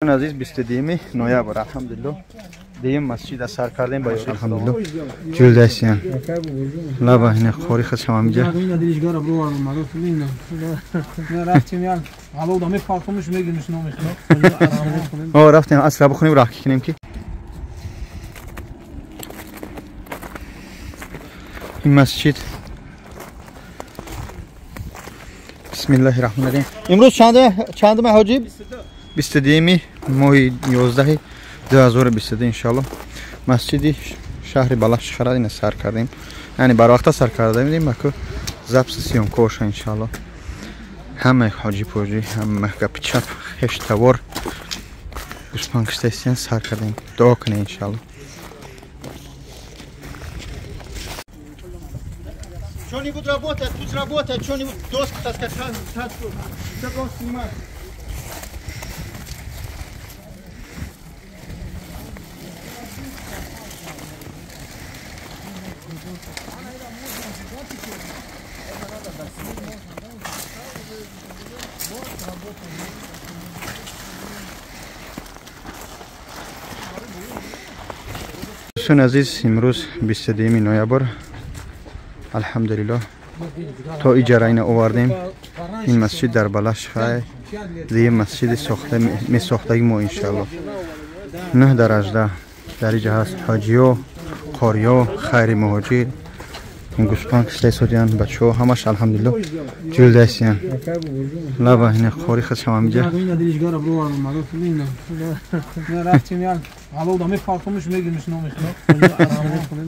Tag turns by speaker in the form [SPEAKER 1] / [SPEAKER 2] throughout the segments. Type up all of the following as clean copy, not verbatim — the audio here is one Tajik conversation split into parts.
[SPEAKER 1] Азиз 22 ноябр алҳамдулиллоҳ дим масҷид сар кардем ба ёри алҳамдулиллоҳ ҷулдасиян лаба ина қори хасам ҳамиҷа о рафтем асра бихонем раҳ кунем ки ин масҷид бисмиллаҳи раҳмони раҳим имрӯз чандума ҳоҷиб 22 моҳи 11 2022 иншаллоҳ масҷиди шаҳри Балашихара ина сар кардем яъне барвақта сар карда будем аку запси съёмкаоша иншаллоҳ ҳама ҳоҷи поҷи ҳама гапи чап хештавор гӯспанд киштаистиян сар кардем дуо кунем иншаллоҳ. Что-нибудь работает, тут работает, что-нибудь доски таскать, что снимать. Дӯстони азиз имрӯз 22 ноябр алҳамдулиллоҳ то иҷара ина овардем. Ин масҷид дар Балашиха дигар масҷиди месохтаги мо иншаллоҳ 9 дар 18 дар иҷа ҳаст ҳоҷиё қориё хайри муҳоҷир гӯспанд киштаисодиян бачаҳо ҳамаш алҳамдулиллоҳ ҷулдаистиян лаба ина қори хасам ҳамиҷа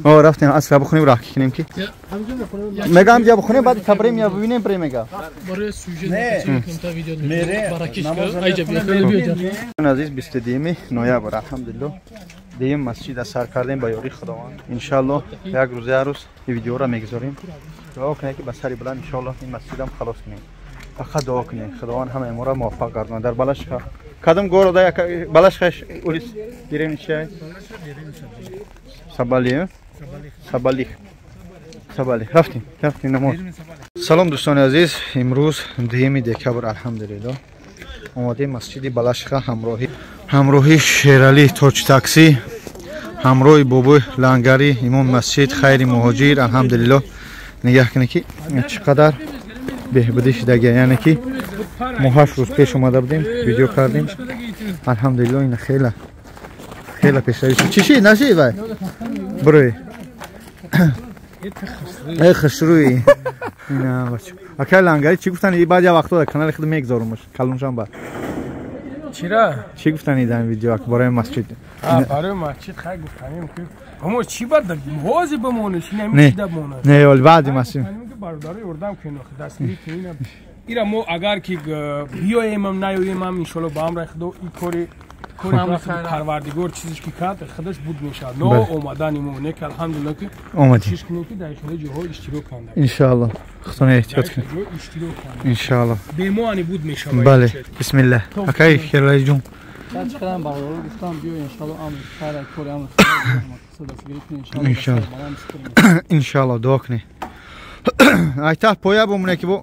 [SPEAKER 1] о рафтем асра бихонем раҳ кунем ки мегам ҷа бихонем баъд табрем я бибинем пре мега азиз 22 ноябр алҳамдулиллоҳ дим масҷид сар кардем ба ёри худованд иншаллоҳ як рӯз як рӯз ин видеоро мегузорем. Дуо кунед ки ба сари баланд иншаллоҳ ин масҷидам халос кунем. Фақат дуо кунед худованд ҳамаи моро муваффақ гардонад. Дар Балашиха кадом города Балашиха улис деревня Сабали Сабалих Сабали рафтем рафтем намоз. Салом дӯстони азиз имрӯз 2 декабр алҳамдулиллоҳ омадем масҷиди Балашиха ҳамроҳи Шерали точ такси ҳамроҳи бобои Лангари имом масҷид хайри муҳоҷир алҳамдулиллоҳ нигаҳ кунед ки чӣ қадар беҳбудӣ шудагия яъне ки мо 8 рӯз пеш омада будем видео кардем алҳамдулиллоҳ ина хела хела пешравӣ шуд. Чӣ шид нашид вай бурӯй эй хушрӯй ина бача акай Лангари чӣ гуфтани баъд як вақто дар канали худ мегузорумаш калоншанба
[SPEAKER 2] чира
[SPEAKER 1] чӣ гуфтани дар ин видео барои масҷид?
[SPEAKER 2] Барои масҷид хай гуфтанем ки ҳамо чӣ бад ҳозир бимонед чӣ намеда бимонад
[SPEAKER 1] не вале баъди масҷид
[SPEAKER 2] бародаро ёрдам кунед дастгирӣ кунед ира мо агар ки биёемам наёемам иншоалло ба амри худо ин кори парвардигор чизеш ки кард худаш буд мешавад но омадани мо не ки алҳамдулиллоҳ ки
[SPEAKER 1] омадем
[SPEAKER 2] кӯшиш кунем ки дар хеле ҷоҳо иштирок кунем
[SPEAKER 1] иншоаллоҳ худтон эҳтиёт кунед иншоаллоҳ
[SPEAKER 2] бемоани буд мешавад.
[SPEAKER 1] Бале бисмиллаҳ акай Шерлали ҷон
[SPEAKER 3] чақадар бародаро гуфтам биё иншоаллоҳ амри хайр кори амри
[SPEAKER 1] иншоаллоҳ иншоаллоҳ дуо кунед айтаҳ поя бомоне ки бо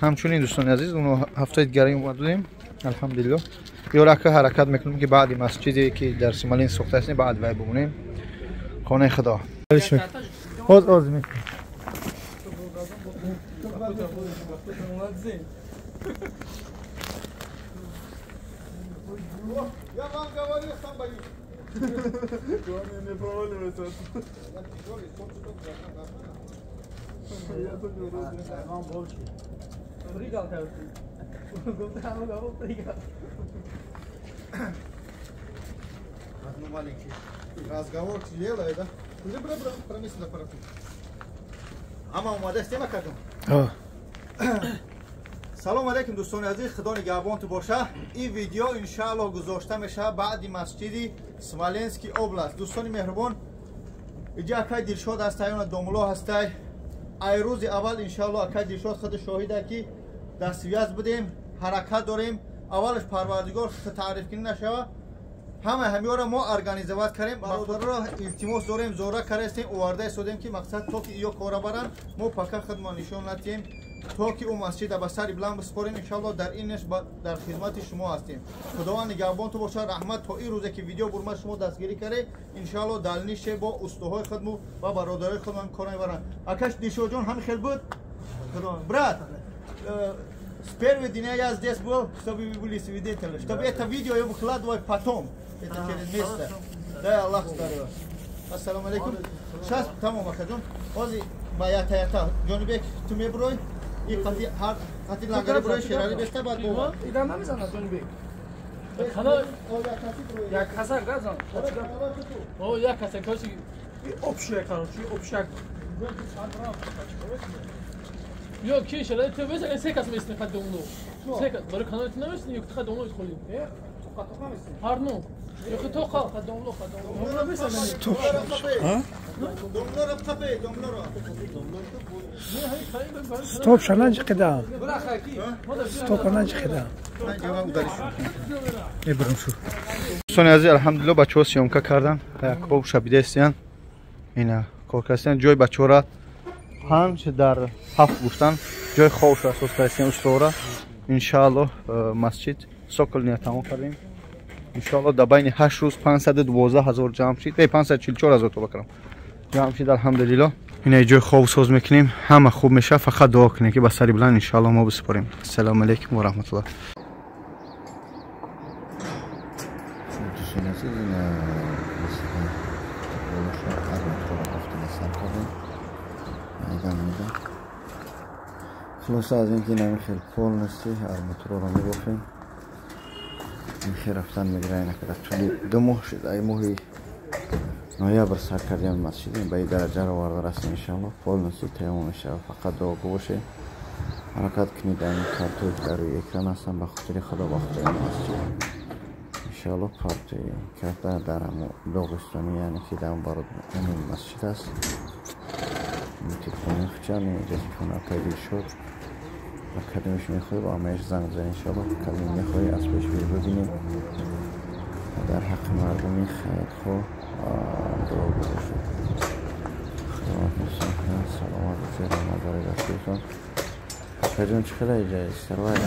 [SPEAKER 1] ҳамчунин дӯстони азиз оно ҳафтаи дигаре омадем алҳамдулиллоҳ ёрака ҳаракат мекунем ки баъди масҷиде ки дар Смоленск сохта ҳастем баъд вай бимонем хонаи худо оз оз мекунем. Я вам говорил, сам боюсь.
[SPEAKER 3] Главное не проваливаться. Я тоже вроде. Вам больше. Прыгал, короче. Прыгал.
[SPEAKER 1] Одну маленький разговор делай, да? Бра, пронеси на аппарату. Ама омада истема кардам. Салом алейкум дӯстони азиз, худо нигаҳбонту боша. Ин видео иншааллоҳ гузошта мешавад баъди масҷиди Смоленский област. Дӯстони меҳрубон, иҷа акай Дилшод ҳастай, она домуло ҳастай. Ай рӯзи аввал иншааллоҳ акай Дилшод худ шоҳида ки дар связ будем, ҳаракат дорем. Аввалаш парвардигор таърифкунӣ нашава. Ҳама ҳамиёро мо организовать кардем. Бародарро илтимос дорем, зора кардастем, оварда истодем ки мақсад то ки иё кора баранд, мо пока худмон нишон надиҳем. то ки ӯ масҷида ба сари биланд бисупорем. Иншаллоҳ дар инаш дар хизмати шумо ҳастем. Худованд нигаҳбон ту бошад. Раҳмат то ин рӯзе ки видео бурма шумо дастгирӣ кардед. Иншаллоҳ далнише бо устоҳои худму ва бародарои худмон кор мебаранд. Акаш Дишоҷон ҳам хел буд. Брат, с первого дня я здесь был, чтобы вы были свидетели, чтобы это видео я выкладываю потом, это через месяц. Дай Аллах здоровья. Ассаламу алейкум. Сейчас тамом акаҷон. Ҳозир ба ята-ята Ҷонибек ту мебурой, и қати ҳар қати лагари бурой Шерали беста баъд бо.
[SPEAKER 3] Идам намезанад Ҷонибек. Як каса газан. О, як каса коши общая, короче, общак. Ё ки Шерали ту беса се кас местни хад домно. Се кас барои канали ту наместни ё хад домно холи. Ҳар ну. Ё то хад домно хад домно.
[SPEAKER 1] Стоп. А?
[SPEAKER 4] Стоп шана чиқидам. Стоп шана чиқидам.
[SPEAKER 1] Дӯстони азиз, алҳамдулиллоҳ бачаҳо съёмка кардан. Якоб шабидастиян. Ина кор кардастиян. Ҷои бачаҳоро 5 дар 7 гуфтан. Ҷои хобшо асос кардастиян устора. Иншааллоҳ масҷид соколния тамом кардем. Иншааллоҳ дар байни 8 рӯз 512 ҳазор ҷамъ шид. 544 ҳазор тоба кардам. Ҷамъ шид алҳамдулиллоҳ. Ина ҷои хоб соз мекунем. Ҳама хуб мешавад, фақат дуо кунем ки ба сари биланд иншааллоҳ мо бисупорем. Ассалому алайкум ва раҳматуллоҳ.
[SPEAKER 5] Дӯстони азиз, ин хулоса аз ин ки инами хел полностью арматураро мебофем. Ин хел рафтан мегирад. Ина дар тӯли 2 моҳ шуд, ай моҳи ноябр сар кардем масҷид, ба ин дараҷаро оварда расем. Иншаллоҳ полностью тамом мешавад. Фақат дуогӯ бошед, ҳаракат кунед. Ин картое ки дар рӯи экран ҳастанд, ба хотири Худо, ба хотири масҷид. Иншаллоҳ партои карта дар Доғистонӣ, яъне ки дар барои масҷид аст. Телефони хучан телефон апай Дилшод ба кадомиш мехоҳӣ ба ҳамааш занг бизан. Иншаллоҳ кадоме мехоҳӣ аз пеш бибинем. Дар ҳаққи мардуми хайрхоҳ дуогӯ бошед. Худованд ҳифзтон кунад. Саломат бошед. Раҳмат барои дастгиритон. Акаҷон, чӣ хела иҷа истарвай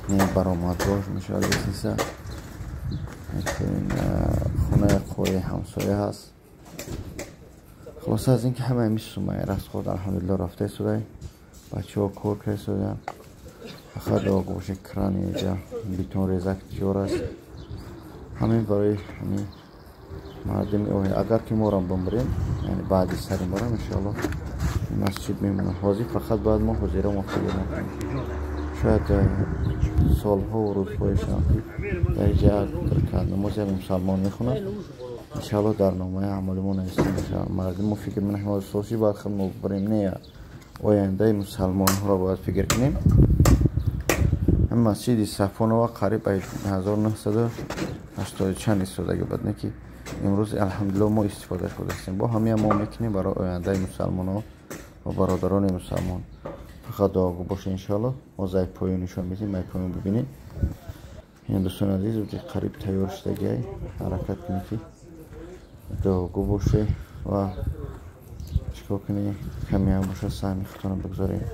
[SPEAKER 5] не баромадгоҳ мешавад лестница. Хонаи қои ҳамсоя ҳаст. Хулоса аз ин ки ҳамаи мисумаи расход алҳамдулиллоҳ рафта истодай. Бачаҳо кор карда истодаанд. Фақат дуогӯ бошед. Крани иҷа бетон резак тиёр аст. Ҳамин барои ҳамин мардуми оҳи. Агар ки морам бимирем, яъне баъди сари морам иншоаллоҳ масҷид мемонад. Ҳозир фақат бояд мо ҳозира мо фикр накунем. Шояд солҳо рӯзҳое шаванд ки дар инҷа як ракат намоз як мусалмон мехонад. Иншоаллоҳ дар номаи аъмоли мо нависта мешавад. Мардум мо фикр менахем ҳозир бояд худ мо бибарем, не ояндаи мусалмонҳоро бояд фикр кунем. Ҳам масҷиди Сафонова қариб 1980 чанд истодагӣ буд, не ки имрӯз алҳамдулиллоҳ мо истифода шудаастем. Бо ҳамин мо мекунем барои ояндаи мусалмонҳо ва бародарони мусалмон. Фақат дуогӯ бошед. Иншоаллоҳ мо зай поён нишон медиҳем, ай поён бибинед. Ин дӯстони азиз, қариб тайёр шудагиай. Ҳаракат кунед ки дуогӯ бошед ва чикор кунед, каме ҳам бошад саҳми худтонро бигзоред.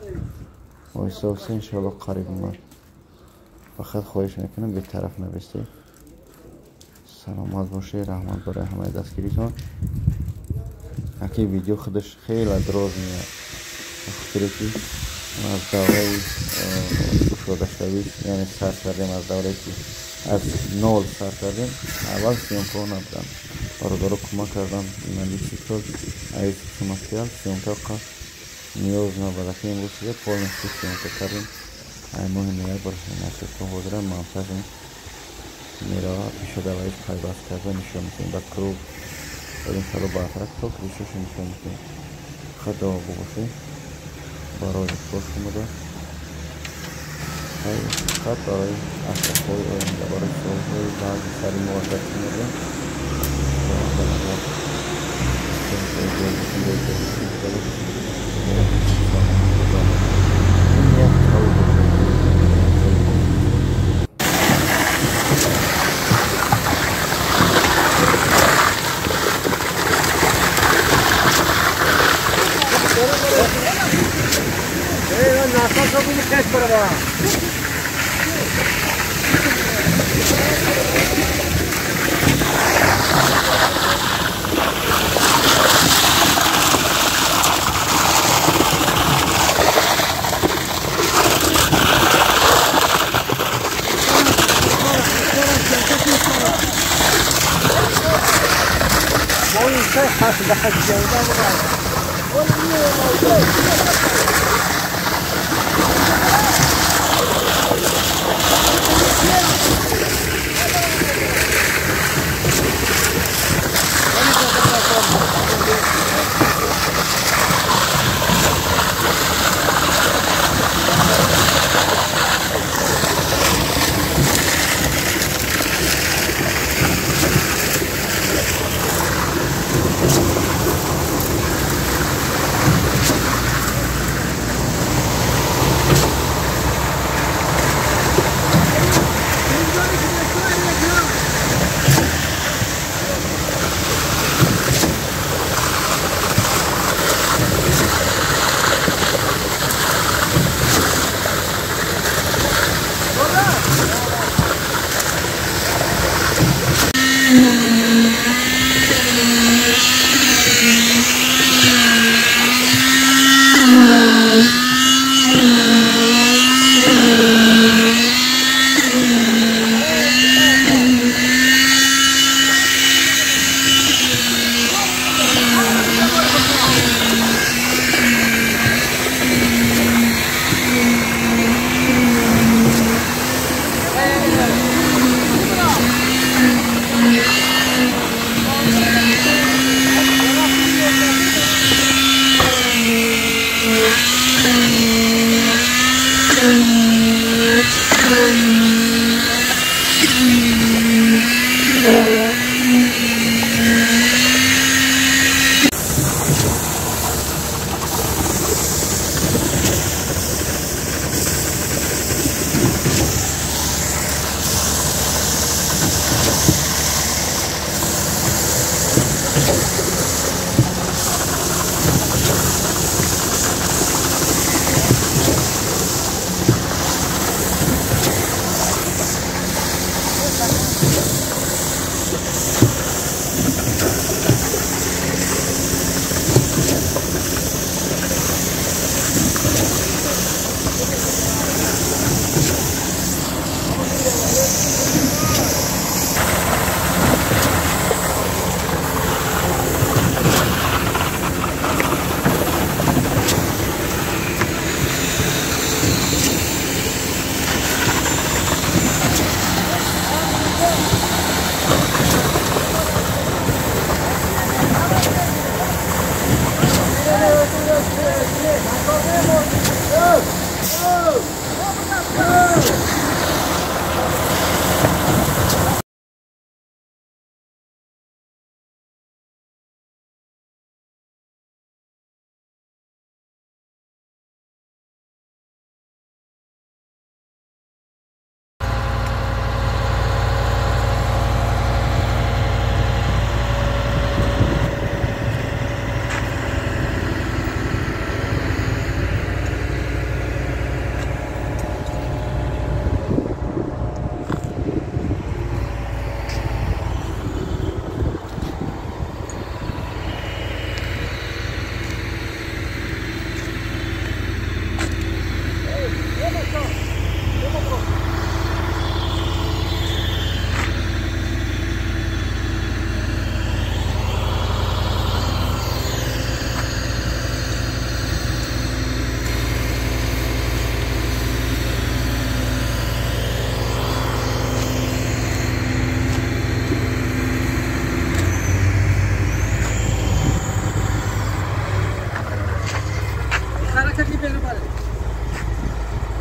[SPEAKER 5] Оҳиста оҳиста иншоаллоҳ қариб омад. Фақат хоҳиш мекунам бетараф набистед. Саломат бошед. Раҳмат барои ҳамаи дастгиритон. Аки видео худаш хеле дроз меяд, ба хотире ки аз давраи кушодашавӣ, яъне сар кардем, аз даврае ки аз нол сар кардем, аввал съёмкаҳо набуданд. Бародаро кӯмак карданд. Наличитол аи материал съёмка ниёз набуд. Аки имрӯз шуда полностью съёмка кардем. Ай моҳи ноябр насиб ҳозира монтаж меравад. Пишодаваиш пайваст карда нишон медиҳем ба круг. Иншоаллоҳ баъдтар то кришашо нишон медиҳем. Фақат дуогӯ бошед. Барои кор шумода фақат барои асрҳои оянда, барои солҳои баъди сари мо агар шумода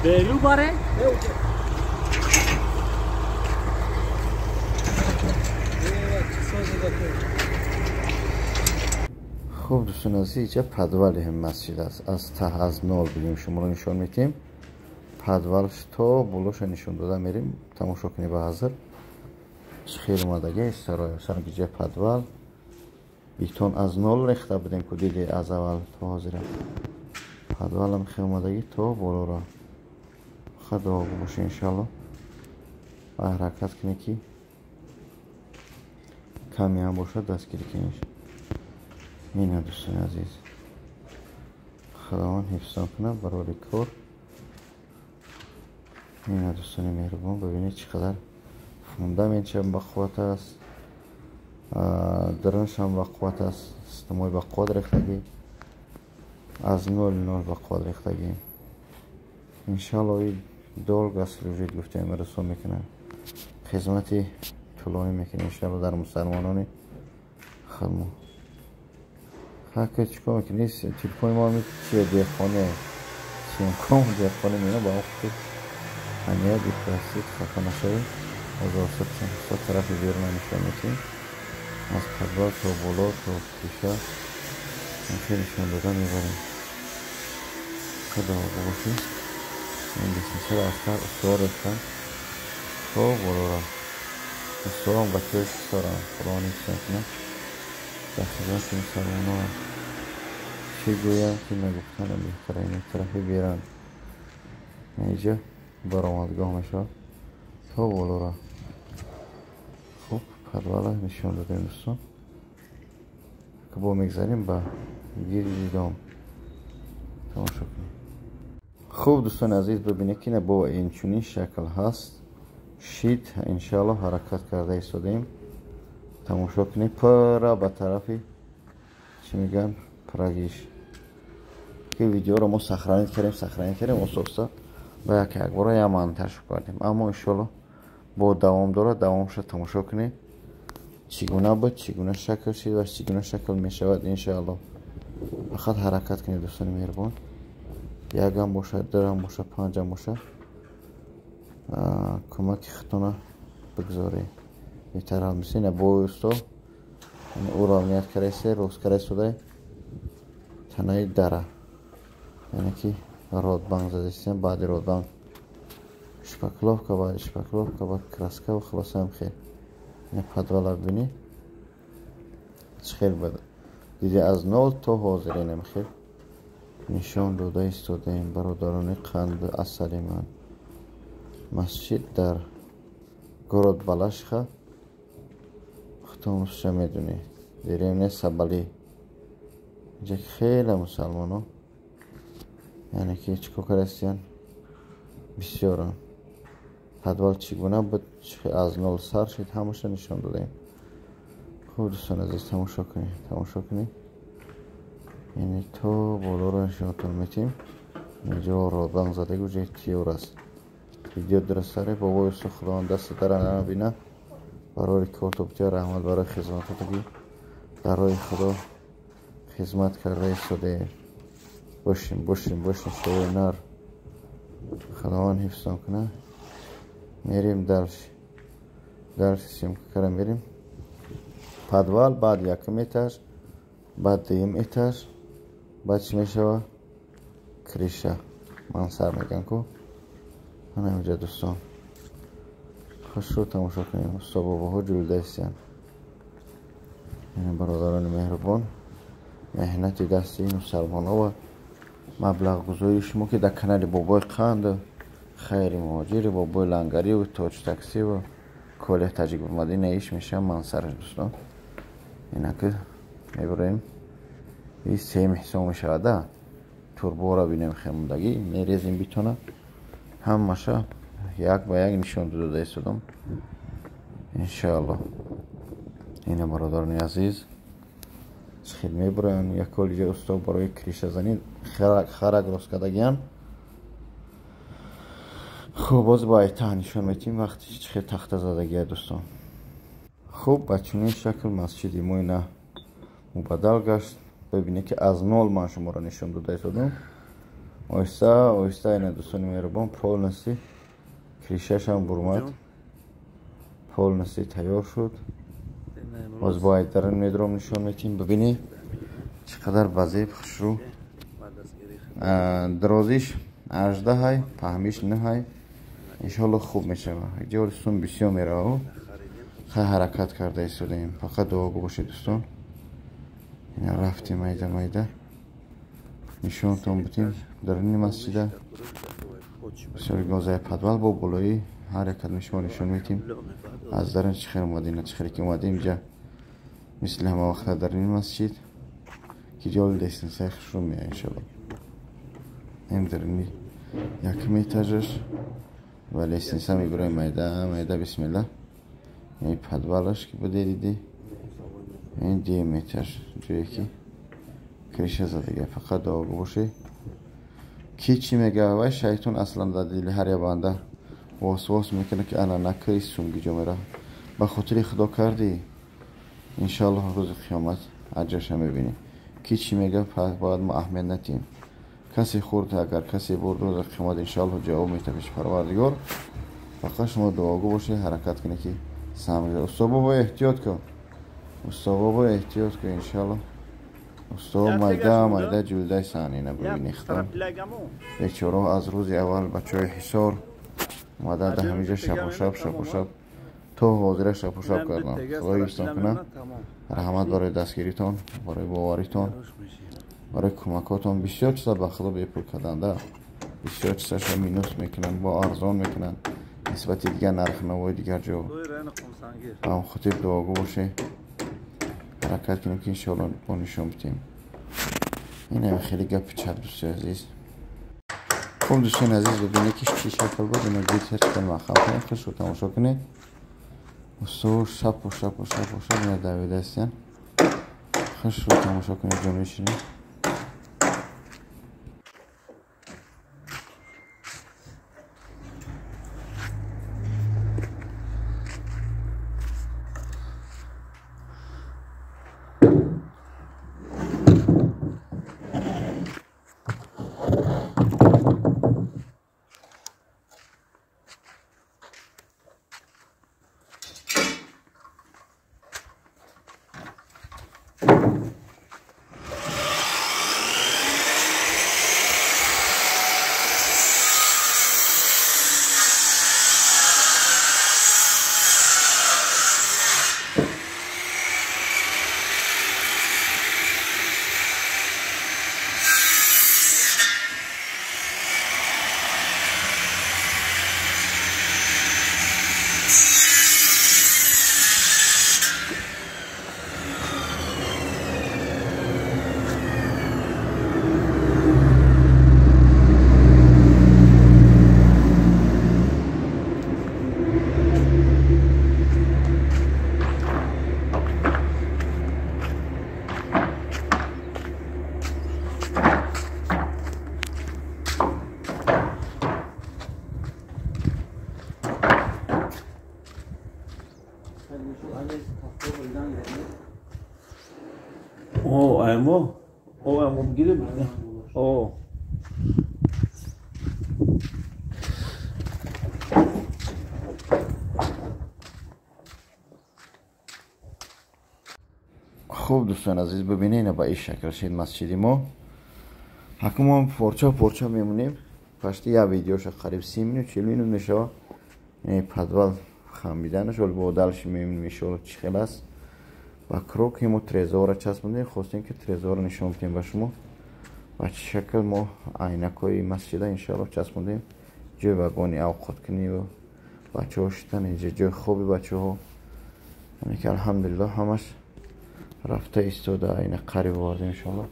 [SPEAKER 6] Belubare?
[SPEAKER 5] خب دوستان عزیز، اینجا پدوال هم مسجد است. از ته از نور بگیم شما رو نشون میتیم. پدوالش تا بلوش نشون داده میریم تماشا کنی به حاضر. خیلی اومدگی سرای سر گیجه پدوال بیتون از نول ریخته بودیم که دیدی از اول تا حاضر. پدوال هم خیلی اومدگی تا بالا را. Фақат дуогӯ бошед иншоалло ва ҳаракат кунед ки каме ҳам бошад дастгирӣ кунед. Ина дӯстони азиз, Худованд ҳифзтон кунад барори кор. Ина дӯстони меҳрубон, бибинед чӣ қадар фундаментшам бақувват аст, даруншам бақувват аст, системаи бақувват рехтагӣ, аз 0-0 бақувват рехтагӣ. Иншоалло и долго служит гуфтем расо мекунад, хизмати тӯлонӣ мекунад иншоалло дар мусалмонони худмо. Хака чикор мекунӣ? Телефони мо чие? Деҳқоне симком деҳқоне мена ба он хотир ҳамия бипурсид, хафа нашавед. Озор тарафи беруна нишон метиҳем, аз подвал то боло то пеша хеле нишон дода мебарем. Худо бошед. Ин лестницаро аз тар устувор рехтан то болора. Устуворам бачаҳои шисорам, Худованд ҳифзтон кунад. Дар хизмати мусалмонон чӣ гӯям ки нагуфтанам беҳтара. Ин тарафи беран инҷа баромадгоҳ мешавад то болора. Хуб, подвала нишон додем дӯстон, ки бо мегзарем ба гирди дом тамошо кунем. Хуб дӯстони азиз, бибинед ки бо инчунин шакл ҳаст шид. Иншоалло ҳаракат карда истодаем. Тамошо кунед пара ба тарафи чӣ мегӯянд прагиш, ки видеоро мо сохранить кардем, ососта ба як якбора як монтаж кардем, аммо иншоалло бо давом дорад. Давомша тамошо кунед чӣ гуна буд, чӣ гуна шакл шид ва чӣ гуна шакл мешавад иншоалло. Фақат ҳаракат кунед дӯстони меҳрубон, якам бошад, дурам бошад, панҷам бошад, кӯмаки худтона бигзоред. Беҳтар мисина бо усто уравнять кардаисе, рост кардаистода танаи дара, яъне ки родбанг задастем, баъди родбанг шпакловка, баъди шпакловка баъд краска ва хулоса хел. Ина подвала бибинед чӣ хел буд, диди аз нол то ҳозир инам хел нишон дода истодаем. Бародарони қанду асали ман, масҷид дар город Балашиха, худтон русша медонед, деревня Сабали. Инҷа хеле мусалмоно яъне ки чӣ кор кардаистиянд бисёранд. Подвал чӣ гуна буд, аз нол сар шид, ҳамаша нишон додаем. Хуб дӯстони азиз, тамошо кунед, яъне то болоро нишонтон метиҳем. Инҷо родбанг задаги уҷои тиёр аст. Видео дурустаре бобои усто, Худованд даст дара набина, барори корто бутия, раҳмат барои хизматото ки дар роҳи Худо хизмат карда истодаем. Бошем, бошем, бошем, шовои нар, Худованд ҳифзтон кунад. Мерем дальше, дальше съёмка кара мерем. Подвал, баъд якум этаж, баъд дуюм этаж, баъд чӣ мешавад? Криша, мансар мегӯям ку. Ана инҷа дӯстон, хушрӯ тамошо кунем. Усто бобоҳо ҷулида истиянд. Ина бародарони меҳрубон, меҳнати дасти мусалмонҳо ва маблағгузории шумо ки дар канали бобои қанд, хайри муҳоҷири, бобои лангариву тоҷ таксиву колеҳ таҷик мадина иш мешавад мансараш дӯстон. Инаки мебарем и сеюм ҳисоб мешавада. Турборо бинем хемондагӣ мерезем битона, ҳамаша як ба як нишон дода истодам иншоалло. Ина бародарони азиз, хел мебаранд яколиҷа усто барои кришазанӣ харак рост кардагиян. Хуб, боз ба айтаҳ нишон метиҳем вақти чӣ хел тахта задагия дӯстон. Хуб, ба чунин шакл масҷиди мо ина мубаддал гашт. Бибинед ки аз нол ман шуморо нишон дода истодам. Оҳиста оҳиста ина дӯстони меҳрубон, полностью кришашам бурмад, полностью тайёр шуд. Боз бо айдарин медром нишон метиҳем. Бибинед чӣ қадар базеб хушрӯ. Дарозиш 18, паҳмиш 9. Иншоалло хуб мешавад. Ҷоли сум бисёр меравад. Хай ҳаракат карда истодаем. Фақат дуогӯ бошед дӯстон. Ина рафтем майда майда нишонтон будем даруни масҷида. Бисёр гозаи подвал бо болои ҳар як кадми шумо нишон метим. Аз дарун чӣ хел омадем, чӣ хеле ки омадем инҷа мисли ҳама вақта дар ин масҷид ки ҷоли лестницаи хушрӯ меояд иншоалло. Ин даруни якум этажаш ва лестница мебироем майда майда бисмилла. Ин подвалаш ки буде диди. Ин дуюм этаж ҷое ки криша задага. Фақат дуогӯ бошед. Ки чӣ мега вай шайтон аслан дар дили ҳар як банда восвос мекунад ки ана накӯи сум гиҷо меравад. Ба хотири худо кардӣ иншоаллоҳ рӯзи қиёмат аҷраша мебинӣ. Ки чӣ мега бояд мо аҳамият натиҳем. Касе хӯрд агар касе бурд рӯзи қиёмат иншоаллоҳ ҷавоб метавад пеши Парвардигор. Фақат шумо дуогӯ бошед, ҳаракат кунед ки сам. Усто бобо эҳтиёт кун. Усто бобо эҳтиёт кун иншоаллоҳ. Усто майда майда ҷулдаи саҳнина бибинед худо. Бечораҳо аз рӯзи аввал бачаҳои Ҳисор омадан дар ҳаминҷа шабошаб шабошаб то ҳозира шабошаб кардам. Худо ҳифзтон кунад. Раҳмат барои дастгиритон, барои боваритон, барои кӯмакотон. Бисёр чиза ба худо бепул карданда, бисёр чизаша минус мекунанд, бо арзон мекунанд нисбати дигар нархнавои дигар ҷо. Ба он хотир дуогӯ бошед. Ҳаракат кунем ки иншоалло бо нишон бидиҳем. Инам хеле гапи чап дӯстои азиз. Хуб дӯстони азиз бибинед ки чӣ шакл буд. Ино гирта чӣ маҳкам кунед, хушро тамошо кунед. Усто шапу шапу шапу шап ина давида ҳастян. Хушро тамошо кунед ҷони ширин. Хуб дӯстони азиз бибинед ба ин шакл шид масҷиди мо. Ҳакм мо порча порча мемонем. Пашти як видеоша қариб 30 минут 40 минут мешавад. Подвал хамиданаш вале бо дальше мебинем иншоалло чӣ хел аст. Ба кроки мо трезора часпондем, хостем ки трезора нишон бидем ба шумо. Ба чӣ шакл мо айнакҳои масҷида иншоалло часпондем. Ҷои вагони авқоткунӣ ва бачаҳо шидан инҷа ҷои хоби бачаҳо. Яъне ки алҳамдулиллоҳ ҳамаш рафта истода айна қариб овардем иншоалло.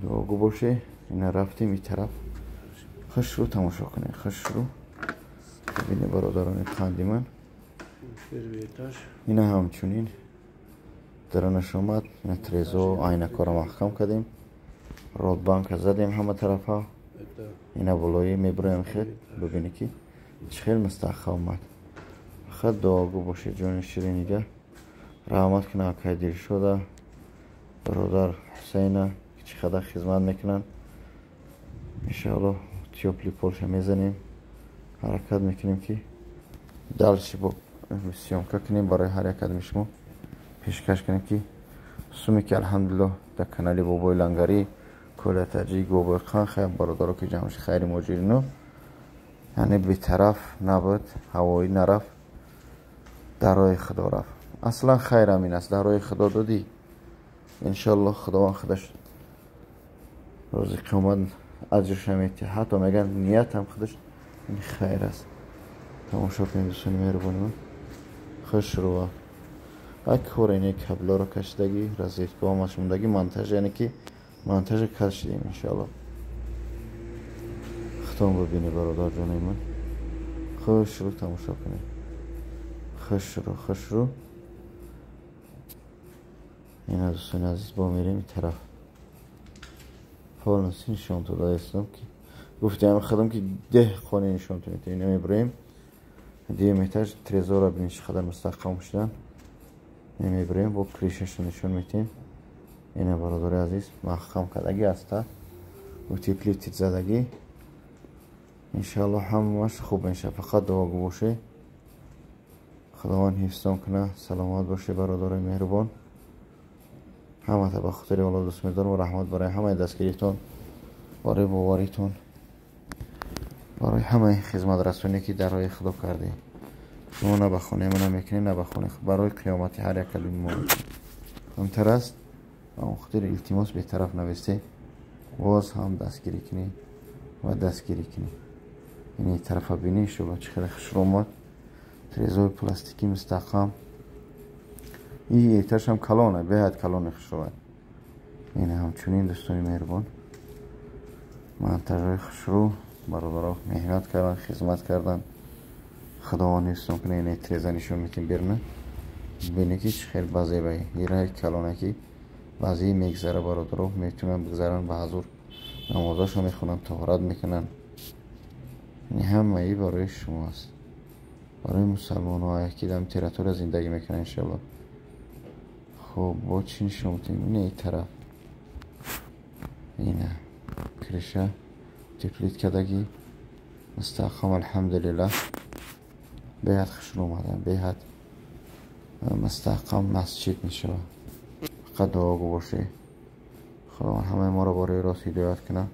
[SPEAKER 5] Дуогӯ бошед. Ина рафтем ин тараф. Хушрӯ тамошо кунед, хушрӯ. Бибинед бародарони қанди ман. Ина ҳамчунин даранаш омад. Ина трезо айнакҳоро маҳкам кардем. Родбанка задем ҳама тарафа. Ина болои мебироем хел. Бибинед ки чӣ хел мустаҳкам омад. Фақат дуогӯ бошед ҷони ширинига. Раҳмат кунад акай Дилшода, бародар Ҳусейна ки чӣ қадар хизмат мекунанд. Иншоаллоҳ тёпли полша мезанем. Ҳаракат мекунем ки дальше бо съёмка кунем барои ҳар як кадми шумо пешкаш кунем ки суме ки алҳамдулиллоҳ дар канали Бобои Лангарӣ, Коля Таҷик, Бобои Қанха, бародаро ки ҷамъши хайри муҳоҷирино, яъне бетараф набуд, ҳавоӣ нарафт, дар роҳи худо рафт. Аслан хайр ҳамин аст, дар роҳи худо додӣ, иншоаллоҳ Худованд худаш рӯзи қиёмат аҷрша метиҳад. Ҳатто мегӯянд, ният ҳам худаш ин хайр аст. Тамошо кунед, дӯстони меҳрубони ман, хушрӯа. Ак кор ине каблоро кашидагӣ, розеткаҳо машмондагӣ, монтаж, яъне ки монтажа кашидем, иншоалло. Худтон бибинед, бародарҷонои ман, хушрӯ тамошо кунед, хушрӯ, хушрӯ. Ина, дӯстони азиз, бо мерем ин тараф, полностью нишон додаистам, ки гуфтем худам, ки деҳ хоне нишон метавем. Ина мебурем дуюм этаж, трезора бинед, чӣ қадар мустаҳкам шудан. Мебурем, бо крышаша нишон метиҳем. Ина, бародари азиз, маҳкам кардагӣ аста, утеплитель задагӣ. Иншоалло, ҳамааш хуб мешавад, фақат дуогӯ боше. Худованд ҳифзтон кунад, саломат боше, бародарои меҳрубон. Ҳамата ба хотири Алло дӯст медорам. Раҳмат барои ҳамаи дастгиритон, барои боваритон, барои ҳамаи хизматрасоние, ки дар роҳи Худо кардем. Шумо на ба хонаи ма намекунед, на ба хонаи, барои қиёмати ҳар як калими мо муҳимтар аст. Ба он хотир илтимос, бетараф нависте, боз ҳам дастгирӣ кунед ва дастгирӣ кунед. Ини тарафа бинед, иншоалло, чӣ хеле хушрӯ омад, трезои пластикӣ мустаҳкам. И этажам калона, беҳад калони, хушрӯад. Ина ҳамчунин, дӯстони меҳрубон, монтажҳои хушрӯ, бародаро меҳнат кардан, хизмат кардан, Худованд ҳифзтон кунад. Ина треза нишон метем берна, бинед, ки чӣ хел базебаи ираи калона, ки баъзеи мегзара, бародаро метавонанд бигзаранд, ба ҳазур намозашо мехонанд, тоҳорат мекунанд. Ини ҳамаи барои шумо аст, барои мусалмонҳо, ки дар территория зиндагӣ мекунанд, иншоалло. Хуб, бо чӣ нишон метем? Ина и тараф, ина крыша утеплить кардагӣ, мустаҳкам, алҳамдулиллаҳ, беҳад хушрӯ омада, беҳад мустаҳкам масҷид мешавад. Фақат дуогӯ бошед, Худованд ҳамаи моро барои рост ҳидоят кунад.